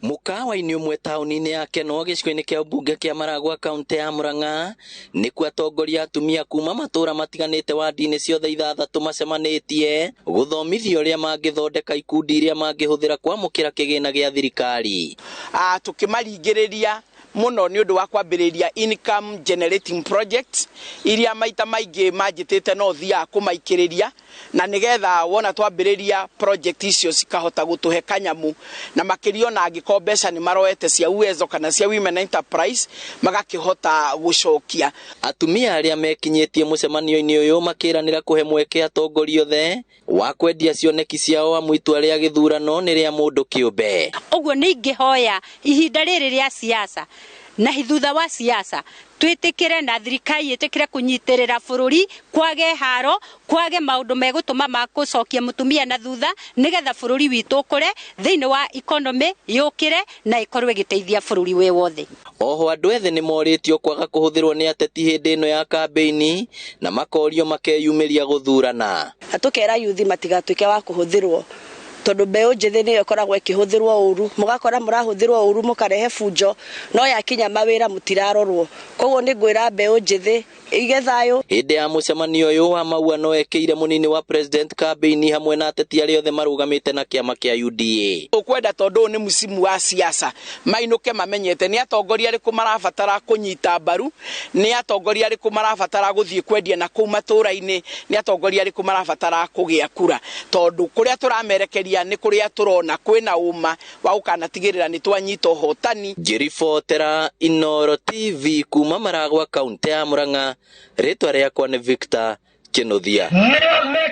Mũkawa-inĩ ũmwe taũni-inĩ ya Kenol gĩcigo-inĩ kĩa ũmbunge kĩa Maragua kaũntĩ ya Murang'a nĩkuo atongoria atumia kuma matũra matiganĩte wandi-inĩ ciothe ithathatũ macemanĩtie gũthomithio ũrĩa mangĩthondeka ikundi iria mangĩhũthĩra kwamũkĩra kĩgĩna gĩa thirikari. Tũkĩmaringĩrĩria mũno nĩ ũndũ wa kwambĩrĩria income generating projects iria maita maingĩ manjĩtĩte no thiaga kũmaikĩrĩria, na nĩgetha wona twambĩrĩria project icio cikahota gũtũhe kanyamu, na makĩria ona angĩkorwo mbeca nĩ maroete cia Uwezo kana cia Women Enterprise magakĩhota gũcokia. Atumia arĩa mekinyĩtie mũcemanio-inĩ ũyũ makĩranĩra kũhe mweke atongoria othe wa kwendia cioneki ciao amu itua rĩa gĩthurano nĩ rĩa mũndũ kĩũmbe. Ũguo nĩ ingĩhoya ihinda rĩrĩ rĩa siasa na thutha wa siasa twĩtĩkĩre na thirikari ĩtĩkĩre kũnyitĩrĩra bũrũri, kwage haro, kwage maũndũ megũtũma ma gũcokia mũtumia na thutha, nĩgetha bũrũri witũ ũkũre thĩinĩ wa economy yũkĩre na ĩkorwo ĩgĩteithia bũrũri wĩ wothe. Oho andũ ethĩ nĩ morĩtio kwaga kũhũthĩrwo nĩ ateti hĩndĩ ĩno ya kambĩini na makorio makeyumĩria gũthurana. Na tũkera yuthi matigatuĩke wa kũhũthĩrwo, tondũ mbeũ njĩthĩ nĩyo ĩkoragwo ĩkĩhũthĩrwo ũru, mũgakora mũrahũthĩrwo ũru mũkarehe bunjo, no yakinya mawĩra mũtirarorwo. Koguo nĩ ngwĩra mbeũ njĩthĩ ige thayũ. Hĩndĩ ya mũcemanio ũyũ wa Maua no ekĩire mũnini wa president kambĩini hamwe na ateti arĩa othe marũgamĩte na kĩama kĩa UDA. Ũkwenda tondũ ũyũ nĩ mũcimu wa siasa mainũke mamenyete nĩ atongoria arĩkũ marabatara kũnyita mbaru, nĩ atongoria arĩkũ marabatara gũthiĩ kwendia na kũu matũra-inĩ, nĩ atongoria arĩkũ marabatara kũgĩa kura, tondũ kũrĩa tũramerekeria nĩ kũrĩa tũrona kwĩna ũma wa gũkanatigĩrĩra nĩ twanyita ũhotani. Ngĩribotera Inooro TV kuma Maragwa kaũntĩ ya Murang'a, rĩtwa rĩakwa nĩ Victor Kinuthia.